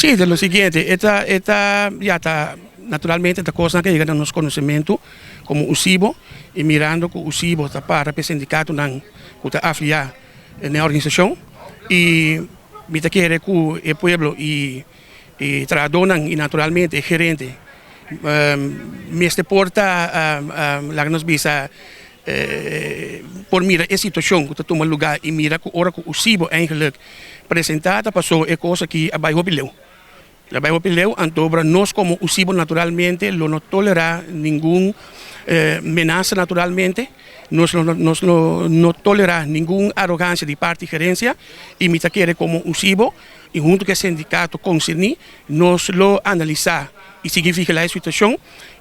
Sí, ta lo siguiente, e ta ya ta naturalmente e kos ku a yega na nos konosementu komo USIBO i mirando ku USIBO ta para pa sindikatonan ku ta afiliá na e organisashon i mi ta kere ku e pueblo i trahadónan i naturalmente e gerente mester por ta laga nos bisa por mira e situashon ku ta tuma lugá i mira ku ora ku USIBO eigenlijk presentá ta pasó e kos aki a bai hopi leu. A bai hopi leu, anto nos komo USIBO naturalmente lo no tolerá ningun menasa naturalmente, nos no tolerá ningun arogansia di parti gerensia i mi ta kere komo USIBO i huntu ku e sindikato konserní nos lo analisá i sigui vigilá e situashon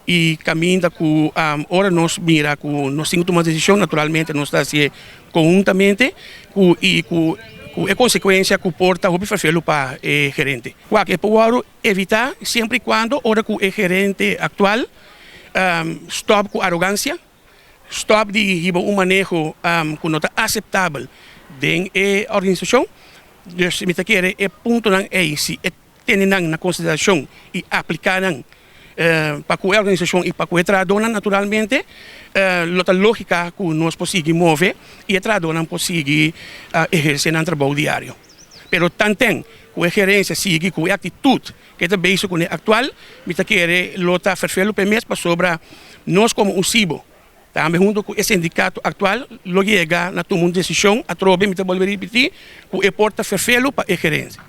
i kaminda ku ora nos mira ku nos tin ku tuma desishon, naturalmente nos ta hasié konhuntamente ku i ku e konsekuensia ku por ta hopi ferfelu pa e gerente. Wak, e por evitá semper i kuando ora ku e gerente aktual stòp ku arogansia, stòp di hiba un maneho ku no ta aseptabel den e organisashon. Dus mi ta kere e puntonan ei, si e tene nan na konsiderashon i apliká nan pa ku e organisashon i pa ku e trahadónan naturalmente, lo ta lógika ku nos por sigui move i e trahadónan por sigui ehersé nan trabou diario. Pero tanten ku e gerensia sigui ku e aktitut ku ta bezig ku e aktual, mi ta kere lo ta ferfelu p'e mes pasobra nos komo USIBO tambe huntu ku e sindikato aktual lo yega na tuma un desishon atrobe, mi ta bolbe ripití, ku e por ta ferfelu pa e gerensia.